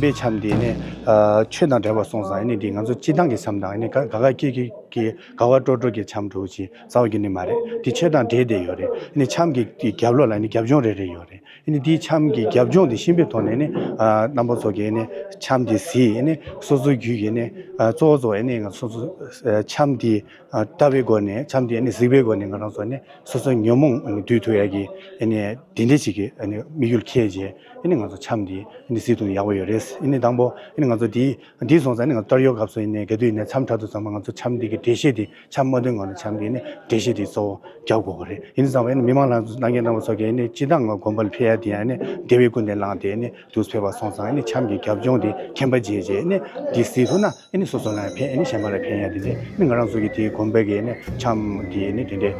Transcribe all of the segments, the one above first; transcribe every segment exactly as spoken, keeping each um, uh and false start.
པའི་འཆམ་དེ་ནི་ཨ་ཆོས་དང་འབྲེལ་བ་སོང་ཙང་ཨ་ནི་འདི་ང་ཚོ་སྤྱིར་བཏང་གི་འཆམ་དང་ཨ་ནི་ག་ག་ག་སྐྱེ་གི་གི་ག་བ་སྤྲོ་སྤྲོ་གི་འཆམ་འདྲ་བོ་ཅིག་རྩ་བ་གི་ནི་མ་རེད། དེ་ཆོས་དང་འབྲེལ་བསྡད་ཡོད་རེད། ཨ་ནི་འཆམ་གི་གི་རྒྱབ་ལོགས་ལ་ནི་རྒྱབ་ལྗོངས་རེ་རེ་ཡོད་རེད། ཨ་ནི་དེའི་འཆམ་གྱི་རྒྱབ་ལྗོངས་དེ་ཤེས་པའི་ཐོག་ནས་ནི་ཨ་རྣམ་པ་ཚོ་གིས་ནི་འཆམ་དེ་གཟིགས། ཨ་ནི་སོ་སོའི་རྒྱུད་ཀྱི་ནི་ཨ་གཙོ་བོ་གཙོ་བོ་ཨ་ནི་ང་སོ་སོ་ཨ་འཆམ་དེ་ཨ་ལྟ་བའི་སྒོ་ནས་འཆམ་དེ་ཨ་ནི་གཟིགས་པའི་སྒོ་ནས་ང་རང་ཚོ་ནི་སོ་སོའི་ཉོན་མོངས་ཨ་ནི་འདུལ་ཐུབ་ཡ་གི་ཨ་ནི་དེ་འདྲ་ཞིག་གི་ཨ་ནི་དམིགས་ཡུལ་འཁྱེར་བྱས་ཨ་ནི་ང་ཚོ་འཆམ་དེ་ཨ་ནི་གཟིགས་ཐུབ་ན་ཡག་པོ་ཡོད་རེད། ཨ་ནི་དང་པོ་ཨ་ནི་ང་ཚོ་དེ་འདི་སོང་ཙང་ནི་ང་ཚོ་ད་ཡོད་སྐབས་སུ་ཡིན་ནའི་ག་དུས་ཡིན་ནའི་འཆམ་འཁྲབ་དུས་ཙམ་པ་ང་ཚོ་འཆམ་འདི་གི་འགྲེལ་བཤད་འདི་འཆམ་མ་འདོན་ངང་ནས་འཆམ་འདི་ནི་འགྲེལ་བཤད་འདི་གཙོ་བོ་རྒྱག་དགོས་པ་རེད། ཡིན་ཙང་བས་ནི་མི་མང་ལ་ལྷན་རྒྱས་རྣམ་པ་ཚོ་གིས་ནི་སྤྱིར་བཏང་ང་དགོན་པ་ལ་ཕེབས་ཡ་དེ་ཡང་ནི་བདེ་བའི་ཀུན་དེ་བླངས་ཏེ་ནི་དུས་ཕེབས་པ་སོང་ཙང་ནི་འཆམ་གྱི་རྒྱབ་ལྗོངས་དེ་མཁྱེན་པ་བྱས་རྗེས་ནི་འདི་གཟིགས་ཐུབ་ན་ནི་སོ་སོ་ལ་ཡང་ཕན་ནི་གཞན་པ་ལ་ཕན་ཡ་དེ་ནི་ནི་ང་རང་ཚོ་གི་དེའི་དགོན་པ་གི་ནི་འཆམ་དེ་ནི་དེ་འདྲའི་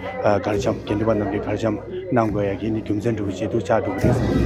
གར་འཆམ་དགེ་འདུན་པ་རྣམས་ཀྱིས་གར་འཆམ་གནང་དགོས་ཡ་གི་ནི་རྒྱུ་མཚན་འདྲ་བོ་ཅིག་ཏུ་ཆགས་འགྲོ་གི་རེད།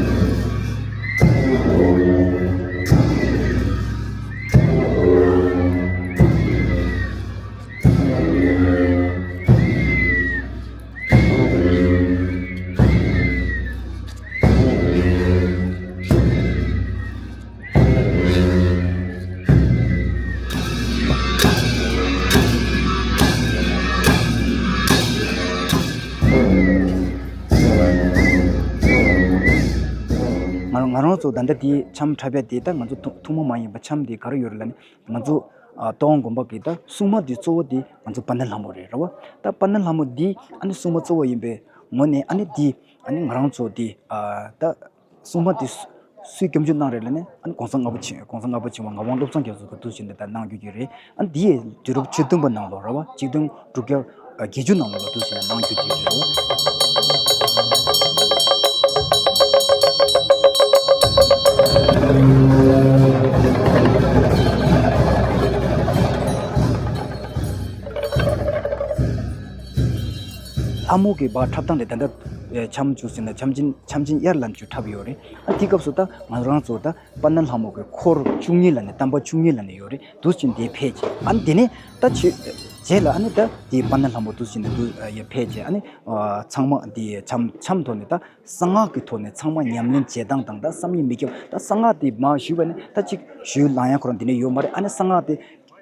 ང་ང་རང་ཚོ་ད་ལྟ་དེའི་འཆམ་འཁྲབ་ཡ་དེ་ད་ང་ཚོ་ཐུ་ཐུན་མོང་མ་ཡིན་པ་འཆམ་དེ་ག་རེ་ཡོད་རེད་ལབ་ན། ང་ཚོ་ཨ་རྟ་དབང་དགོན་པ་གི་ད་སྲུང་མ་དེ་གཙོ་བོ་དེ་ང་ཚོ་དཔལ་ལྡན་ལྷ་མོ་རེད་རེད་བ། ད་དཔལ་ལྡན་ལྷ་མོ་འདི་ཨ་ནི་སྲུང་མ་གཙོ་བོ་ཡིན་པའི་ངོས་ནས་ཨ་ནི་འདི་ཨ་ནི་ང་རང་ཚོ་འདི་ཨ་ད་སྲུང་མ་འདི་སུ་སུས་སྐྱོབ་བཅོལ་གནང་རེད་ལབ་ན། ཨ་ནི་༸གོང་ས་ལྔ་པ་ཆེན་༸གོང་ས་ལྔ་པ་ཆེན་པོ་ངག་དབང་བློ་བཟང་རྒྱ་མཚོ་གིས་འདུག་བྱས་ནས་ད་གནང་རྒྱུ་གི་རེད། ཨ་ནི་འདི་ཡི་དུས་རབས་བཅུ་བདུན་པ་ནང་ལོགས་རེད་བ། གཅིག་སྟོང་དྲུག་བརྒྱ་བརྒྱད་ཅུ་ནང་ལོགས་ལ་འདུག་བྱས་ནས་གནང་རྒྱུ་དེ་རེད། ལྷ་མོ་གི་བ་འཁྲབ་སྟངས་དེ་ད་ལྟ་འཆམ་བཅུ་ཟིན་ན་འཆམ་ཆེན་འཆམ་ཆེན་དབྱར་ལ་བཅུ་འཁྲབ་ཡོད་རེད། ཨ་དེ་སྐབས་སུ་ད་ང་རང་ཚོ་ད་དཔལ་ལྡན་ལྷ་མོ་གི་འཁོར་བཅུ་གཉིས་ལ་ནི་བསྟན་པ་བཅུ་གཉིས་ལ་ནི་ཡོད་རེད། འདུག་ཅིང་དེ་ཕེབས་ཀྱི་ཨ་ནི་དེ་ནས་ད་ཆོས་རྗེས་ལ་ཨ་ནི་ད་དེ་དཔལ་ལྡན་ལྷ་མོ་འདུག་ཅིང་ནི་འདུག་ཡ་ཕེབས་ཀྱི་ཨ་ནི་ཚང་མ་དེ་འཆམ་འཆམ་ཐོག་ནས་ད་གསང་སྔགས་ཀྱི་ཐོག་ནས་ཚང་མ་ཉམས་ལེན་བྱེད་སྟངས་དང་ད་བསམ་ཡས་མི་ཁྱབ་ད་གསང་སྔགས་དེ་མར་ཞུས་པ་ནི་ད་ཅིག་ཞུས་ལང་ཡ་ཁོ་རང་དེ་ནས་ཡོད་མ་རེད། ཨ་ནི་གསང་སྔགས་དེ་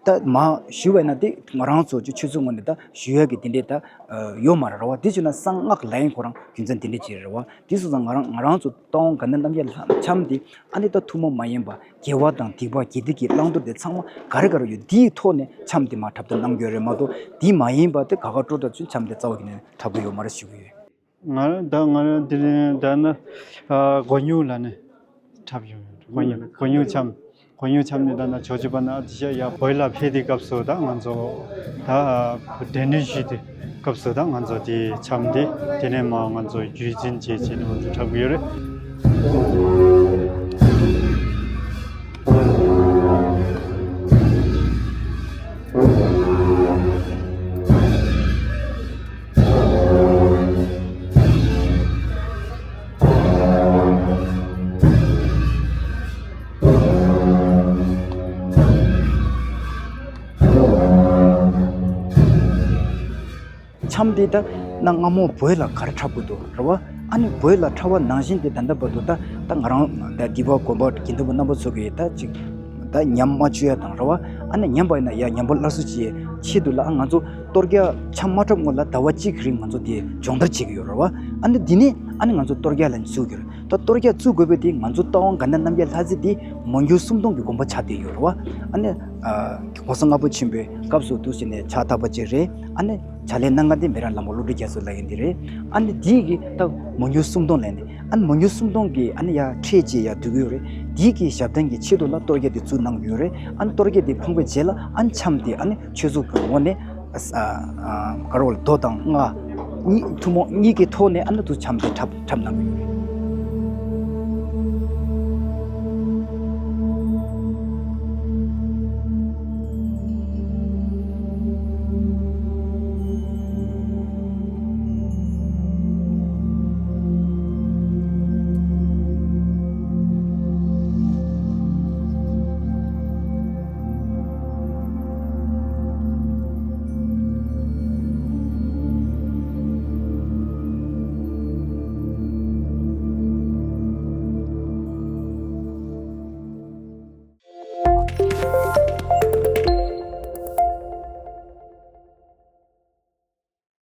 ད་མ་ཞུ་བས་ན་དེ་ང་རང་ཚོ་ཆོས་ཆོས་ཚོའི་ངོས་ནས་ད་ཞུ་ཡ་གི་དེ་འདྲས་ད་ཡོད་མ་རེད་ར་བ། དེ་བྱས་ན་གསང་སྔགས་ལ་ཡིན་ཁོ་རང་རྒྱུ་མཚན་དེ་འདྲས་ཅིག་རེད་བ། དེ་སོང་ཙང་ང་རང་ང་རང་ཚོ་རྟ་དབང་དགའ་ལྡན་རྣམ་རྒྱལ་འཆམ་དེ་ཨ་ནི་ད་ཐུན་མོང་མ་ཡིན་པ་དགེ་བ་དང་སྡིག་པ་དགེ་སྡིག་གི་བླང་དོར་དེ་ཚང་མ་ག་རེ་ག་རེ་ཡོད་དེའི་ཐོག་ནས་འཆམ་དེ་མ་འཁྲབ་སྟོན་གནང་རྒྱུ་རེད་མ་གཏོགས་དེ་མ་ཡིན་པ་དེ་ག་ག་སྤྲོ་སྤྲོ་ཚུན་འཆམ་དེ་རྩ་བ་གི་ནས་འཁྲབ་གི་ཡོད་མ་རེད་ཞུ་གི་ཡོད། ང་ད་ང་རང་དེ་རིང་ད་ནི་ཨ་མགོ་སྨྱུག་ལ་ནི་འཁྲབ་ཡོང་ཡོད། མགོ་སྨྱུག་མགོ་སྨྱུག་འཆམ་མགོ་སྨྱུག་འཆམ་ནི་ད་ནི་ཇོ་ཇོ་པ་ན་ཨ་ཏི་ཤ་ཡ་བོད་ལ་ཕེབས་དུས་སྐབས་སུ་ད་ང་ཚོ་ད་སྒྲ་སྣོན་ཞུས་དུས་སྐབས་སུ་ད་ང་ཚོ་དེ་འཆམ་དེ་དེ་ནས་མ་ང་ཚོ་རྒྱུད་འཛིན་བྱས་བྱས་ནས་ང་ཚོ་འཁྲབ་གི་ཡོད་རེད། འཆམ་དེ་ད་གནའ་སྔ་མོ་བོད་ལ་ག་རེ་འཁྲབ་དགོས་འདུག་རེད་བ། ཨ་ནི་བོད་ལ་འཁྲབ་པ་ནང་བཞིན་དེ་ད་ལྟ་བར་དུ་ད་ད་ང་རང་ད་སྡིག་པ་སྒོམ་པ་དགེ་འདུན་པ་རྣམ་པ་ཚོ་གིས་ད་ཅིག་ད་ཉམས་མ་བཅུག་ཡ་དང་རེད་བ། ཨ་ནི་ཉམས་པ་ཡིན་ན་ཡ་ཉམས་པ་སླར་གསོ་བྱེད་ཡའི་ཆེད་དུ་ལ་ཨ་ང་ཚོ་གཏོར་རྒྱག་འཆམ་མ་འཁྲབ་སྔོན་ལ་ཟླ་བ་གཅིག་གི་རིང་ང་ཚོ་དེ་སྦྱོང་བརྡར་བྱེད་ཀྱི་ཡོད་རེད་བ། ཨ་ནི་འདི་ནས་ཨ་ནི་ང་ཚོ་གཏོར་རྒྱག་ལ་འཛུལ་གྱི་རེད། ད་གཏོར་རྒྱག་བཙུགས་དགོས་པའི་དེ་ང་ཚོ་རྟ་དབང་དགའ་ལྡན་རྣམ་རྒྱལ་ལྷ་རྩེ་དེ་མོན་གྷོ་སུམ་སྟོང་གི་དགོན་པ་ཆགས་བསྡད་ཡོད་རེད་བ། ཨ་ནི་ཨ་༸གོང་ས་ལྔ་པ་ཆེན་པོའི་སྐབས་སུ་འདུག་བྱས་ནས་ཕྱག་བཏབ་པ་ཅིག་རེད། ཨ་ནི་ཕྱག་ལས་གནང་མཁན་དེ་མི་རབས་བླ་མ་བློ་གྲོས་རྒྱ་མཚོ་ལགས་ཡིན་དེ་རེད། ཨ་ནི་དེ་གི་ད་མོན་གྷོ་སུམ་སྟོང་ལས་ནི་ཨ་ནི་མོན་གྷོ་སུམ་སྟོང་གི་ཨ་ནི་ཡ་འཕྲེད་ཅེས་ཡ་འདུག་གི་ཡོད་རེད། དེ་གི་ཞབས་བརྟན་གྱི་ཆེད་དུ་ལ་གཏོར་རྒྱག་དེ་བཙུགས་གནང་གི་ཡོད་རེད། ཨ་ནི་གཏོར་རྒྱག་དེ་འཕངས་པའི་རྗེས་ལ་ཨ་ནི་འཆམ་དེ་ཨ་ནི་ཆོས་ཚོགས་ཀྱི་ངོས་ནས་ཨ་ཨ་ཨ་ག་རེ་ལབ་དགོས་རེད། མདོ་དང་སྔགས་གཉིས་ཐུན་མོང་གཉིས་ཀྱི་ཐོག་ནས་ཨ་ནི་དུ་འཆམ་དེ་འཁྲབ་འཁྲབ་གནང་གི་ཡོད་རེད།